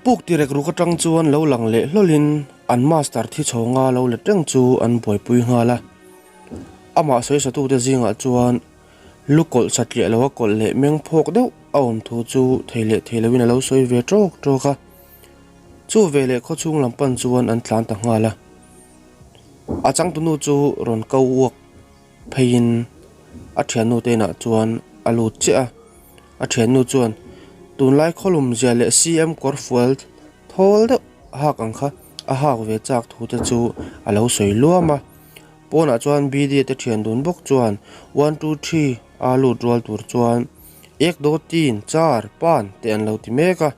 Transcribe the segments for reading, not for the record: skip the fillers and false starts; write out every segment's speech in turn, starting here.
Puk tirek ruk atang chuan lo lang leh hlawlin an master thi chhawnga lo let reng chu an buaipui nghal a. Amah sawisatute zingah chuan lu kawlh satliah loa kawlh leh meng phawk deuh a awm thu chu thei leh thei loin a lo sawi ve tawk tawk a. Chu veleh khawchhung lam pan chuan an tlan ta nghal a. A changtunu chu rawn ko uak pheiin a thiannu te inah chuan a lut chiah a. A thiannu chuan tunlai khawlum zia leh CM kawr fual thawl deuh hak ang kha a hak ve chak thu te chu a lo sawi luam a. Pawnah chuan BD te thian dun bawk chuan one two three a lut rual tur chuan ek do tin char pan te an lo ti mek a.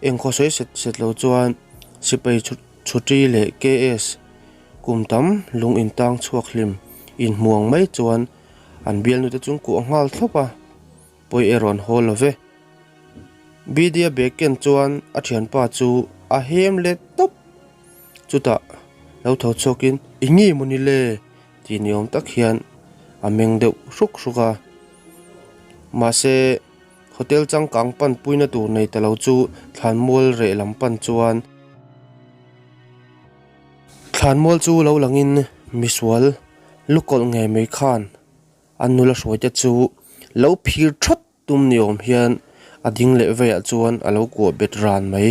Engkhaw sawi set set lo chuan sipai chhuti leh KS kum tam lung intang chhuak hlim inhmuang mai chuan an bialnu te chung kuah nghal thlawp a, pawi erawh an haw lo ve. BD-a bag ken chuan a thianpa chu a hem let tawp. Chutah lo tho chhuakin, I nge maw ni le? tih ni awm tak hian a meng deuh hruk hruk a. Mahse. Hotel changkang pan puina tur nei ta lo chu thlanmual reh lam pan chuan thlanmual chu lo langin misual lukawlh ngei mai khan an nula hruaite chu lo phir thawt tum ni awm hian a ding leh veiah chuan a lo kuah bet ran mai.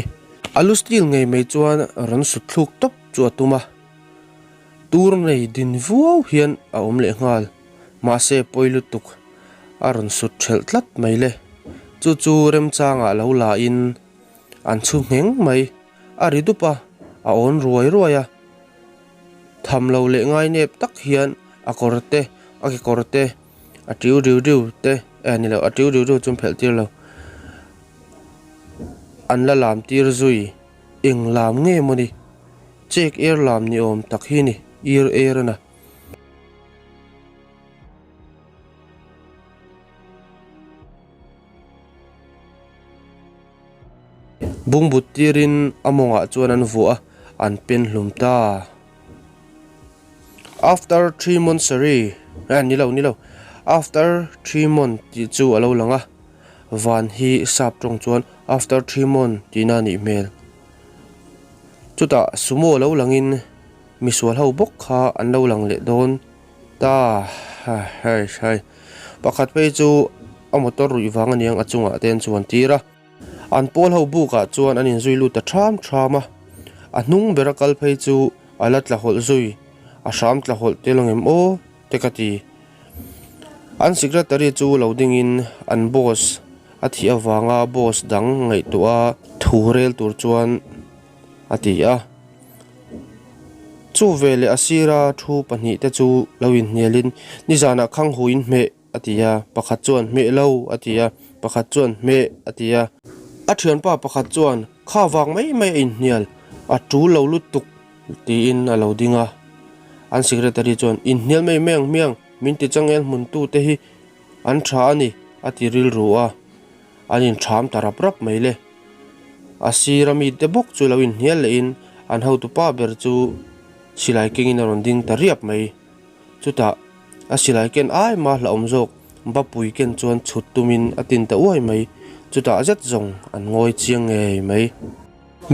A lu steel ngei mai chuan rawn sut thluk tawp chu a tum a, tur nei din vuau hian a awm leh nghal. Mahse pawi lutuk a rawn sut thelh tlat mai le. Chu chu remchangah lo la in an chhu ngheng mai. A ri dup a, a awn ruai ruai a. Tham lo leh ngai nep tak hian a kawr te, a kekawr te, a tiu riu riu te, eh ni lo, a tiu riu riu chu an phelh tir lo. An la lam tir zui eng lam nge mawni? Chek er lam ni awm tak hi ni, ir er a na. Bungbut tirin a mawngah chuan an vuah a, an pen hlum ta. After three months sorry, eh ni lo ni lo, after three month tih chu a lo lang a, van hi sap tawng chuan after three month tihna a nih hmel. Chutah sumo lo langin. Misual ho bawk kha an lo lang leh dawn ta hei hei. Pakhat phei chu a motor ruih vang aniang a chungah te an chuan tir a. An pawl ho bukah chuan an inzui lut ta ṭham ṭham a. A hnung bera kal phei chu a la tla hawlh zui, a hram tla hawlh tel angem aw te ka ti. An secretary chu lo dingin an boss a thih avanga boss dang ngaihtuah a thu rel tur chuan a ti a. Chu veleh a sira thu pahnihte chu lo inhnialin nizanah khang huin hmeh a ti a, pakhat chuan hmeh lo a ti a, pakhat chuan hmeh a ti a. A thianpa pakhat chuan kha vang mai mai a inhnial, a tul lo lutuk tiin a lo ding a. An secretary chuan inhnial mai mai ang hmiang, min ti changel hmuntute hi an tha a ni a ti rilru a, an intham ta rap rap mai le. A sira mite bawk chu lo inhnial lehin an hotupa ber chu silai kengin a rawn ding ta riap mai. Chutah a silai ken ai mah hlauhawm zawk Bapui ken chuan chhut tumin a tin ta uai mai. Chutah zet zawng an ngawi chiang ngei mai.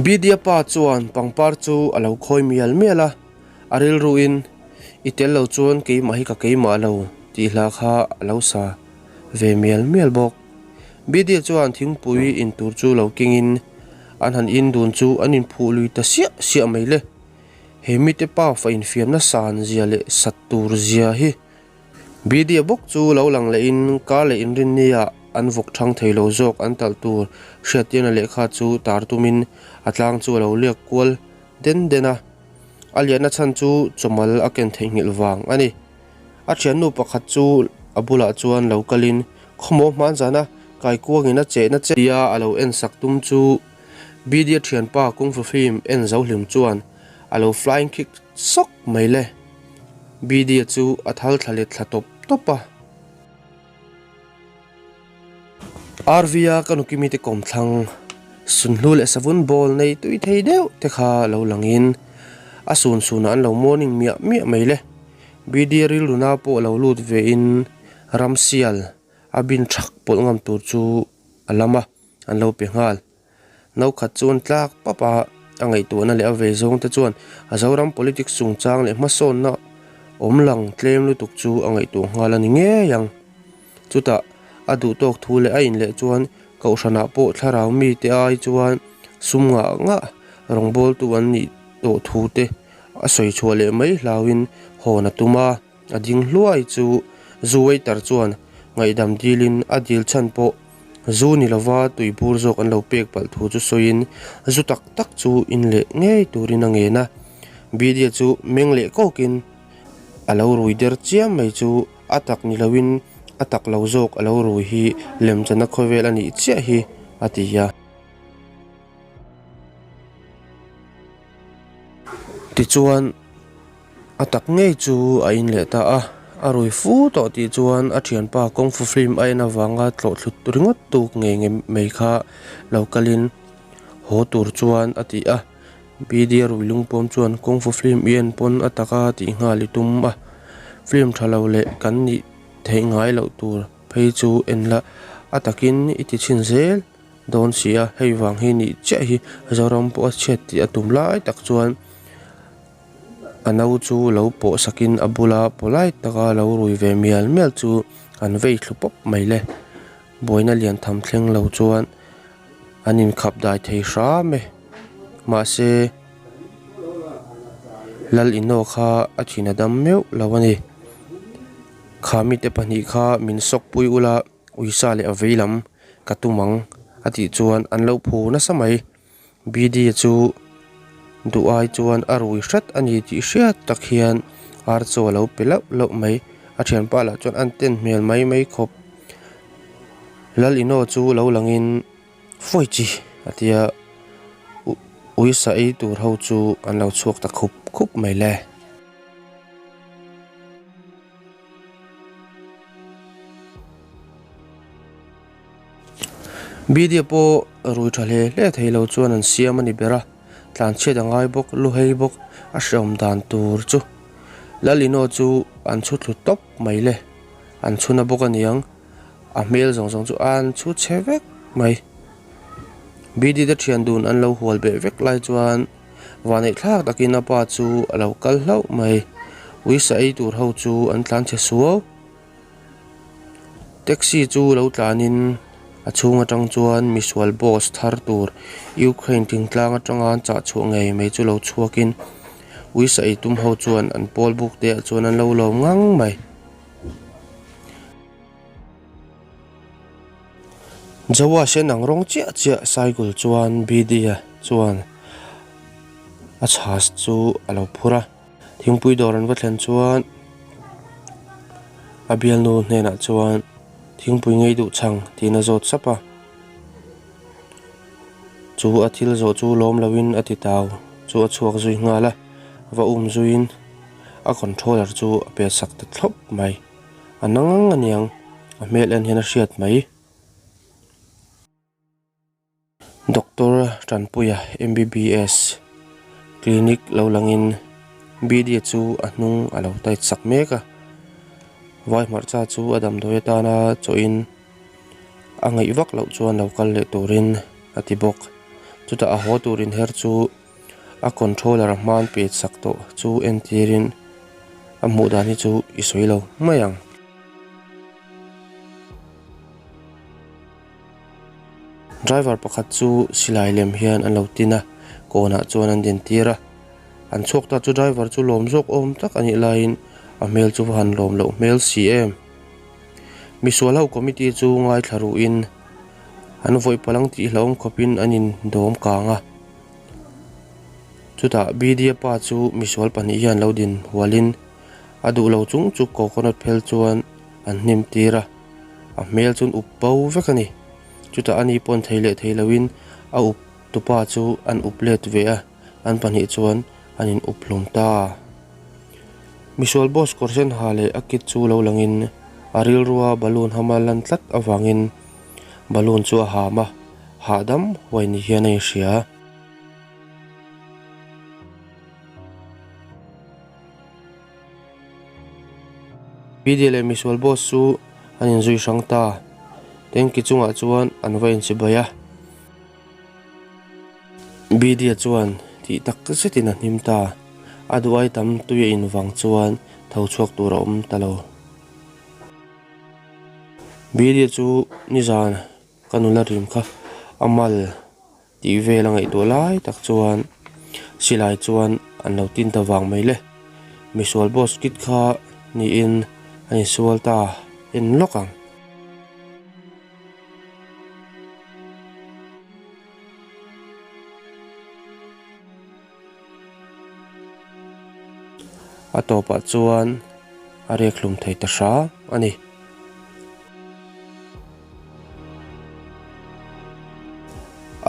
Bidia pa chuan pangpar chu a lo khawi mial mial a, a rilruin I tel lo chuan keimah hi ka keimah lo tih hla kha a lo sa ve mial mial bawk. Bidia chuan thingpui in tur chu lo kengin an han in dun chu an inphuh lui ta siah siah mai le. He mite pa fa infiamna san zia leh sat tur zia hi. Bidia bawk chu lo lang lehin kar leh inrinnia an vawk thang thei lo zawk an talh tur hriattirna lehkha chu tar tumin a tlang chu a lo liak kual den den a. A lianna chhan chu chawmal a ken theihnghilh vang a ni. A thiannu pakhat chu a bulah chuan lo kalin, Khawmaw hman zana kaikuangin a chehna che tia a lo en sak tum chu Bidia thianpa Kung Fu film en zo hlim chuan a lo flying kick sawk mai le. Bidia chu a thal thla let thla tawp tawp a. RV-a ka nukimi te kawmthlang sunhlu leh savun ball nei tui thei deuh te kha lo langin a sun sunah an lo morning miah miah mai le. BD rilruna pawh lo lut vein ramsial a bin thak pawlh ngam tur chu a lam a, an lo pe nghal. No khat chu an tlak pap a, a ngaihtuahna leh a vei zawng te chuan a Zoram politics chungchang leh hmasawnna awm lang tlem lutuk chu a ngaihtuah nghal a ni ngei ang. Chutah a duh tawk thu leh a inleh chuan Kohhranah pawh thlarau mite ai chuan sum ngah ngah rawngbawltu an nih tawh thu te a sawi chhuah leh mai hlauhin hawn a tum a. A ding hluai chu zu waiter chuan ngaihdam dilin a dil chhan pawh zu ni lova tui bur zawk an lo pek palh thu chu sawiin zu tak tak chu in leh ngei turin a ngen a. Bidia chu meng leh kawkin a lo rui der chiam mai chu a tak ni loin a tak lo zawk a lo rui hi lemchana khawvel a nih chiah hi a ti a. Tichuan. A tak ngei chu a in leh ta a, a rui fu tawh tih chuan a thianpa kung fu film a en avanga tlawh thlut ringawt tuk ngei ngei mai kha lo kalin haw tur chuan a ti a. BD a rui lungpawm chuan kung fu film i en pawn a taka tih nghal i tum a, film tha lo leh kan nih theih ngai loh tur phei chu en la a takin i ti chhin zel dawn si a, hei vang hi nih chiah hi Zoram pawh a chhiat tih a tum lai tak chuan. A no chu lo pawh sakin a bula polite taka lo rui ve mial mial chu an vei thlu pawp mai le. Buaina lian tham thleng lo chuan an inkhap dai thei hram e. Mahse, Lal Ino kha a thin a dam meuh lo a ni. Kha mite pahnih kha min sawk pui ula uisa leh a vei lam ka tum ang a tih chuan an lo phu nasa mai. BD chu duh ai chuan a rui hret a ni tih hriat tak hian ar chaw a lo pe lauh lauh mai. A thianpa lah chuan an ten hmel mai mai khawp. Lal Ino chu lo langin Fawi chi a ti a, uisa ei tur ho chu an lo chhuak ta khup khup mai le. Media pawh rui tha hle hle thei lo chuan an siam a ni ber a, tlanchhiat a ngai bawk, lu hei bawk a hreawm dan tur chu Lalino chu an chhu thlu tawp mai le, an chhuna bawk a niang, a hmel zawng zawng chu an chhu chhe vek mai. BD te thian dun an lo hual beh vek lai chuan vaneih thlak takin a pa chu a lo kal hlauh mai, uisa ei tur ho chu an tlanchhe suau. Taxi chu lo tlanin a chhung atang chuan misual boss thar tur Ukraine thingtlang atanga an chah chhuah ngei mai chu lo chhuakin uisa ei tum ho chuan an pawl buk te ah chuan an lo lawm ngang mai. Jawa sen ang rawng chiah chiah cycle chuan BD-a chuan a chhas chu a lo phur a. Thingpui dawr an va thlen chuan a bialnu hnenah chuan thingpui ngei duh chhang tiin a zawt sap a, chu a thil zawh chu lawm loin a ti tau chu a chhuak zui nghal a, va um zuiin a controller chu a pet sak ta thlawp mai, a nang aniang a hmel en hian a hriat mai. Doctor Tanpuia MBBS clinic lo langin Bidia chu a hnung a lo tight sak mek a, vai hmarcha chu a damdawi atana chawhin a ngaih vak loh chuan lo kal leh turin a ti bawk. Chutah a haw tur inher chu a controller a hman pet sak tawh chu entirin a hmuh dan hi chu i sawi lo mai ang. Driver pakhat chu silai lem hian an lo tin a, kawnah chuan an din tir a, an chhuak ta chu driver chu lawm zawk awm tak a nih laiin a hmel chu va han lawm loh hmel si em. Misual ho committee chu ngaithla ruhin an vawih palang tih hlauhawm khawpin an in dawm kang a, chutah BD-a pa chu misual pahnih hian lo din hualin a duh lo chung chu coconut phel chuan an hnim tir a. A hmel chuan up bo vek a ni. Chutah ani pawn thei leh thei loin a up tupa chu an up let ve a, an pahnih chuan an in up hlawm ta. Misual boss kawr sen ha leh a kit chu lo langin a rilrua balloon hama lan tlat avangin balloon chu a ham a, hahdam huai ni hian a inhria. Media leh misual boss chu an inzui hrang ta. Tanky chungah chuan an va inchibai a. Bidia chuan tih tak zetin a hnim ta. A duh ai tam tui a in vang chuan tho chhuak tur a awm ta lo. Bidia chu nizan ka nula rim kha a mal tih vel a ngaihtuah lai tak chuan silai chuan an lo tin ta vang mai le. Misual boss kit kha niin a insual ta en lawk ang. A tawpah chuan a rek hlum thei ta hram a ni.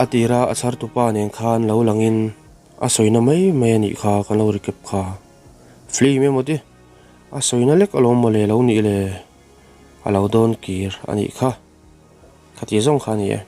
A tira a chhar tupa nen khan lo langin a sawina mai mai a nih kha kan lo recap kha. Film emaw ti a sawina lek alawm mawle lo nih le a lo dawn kir a nih kha. Khati zawng kha a ni e.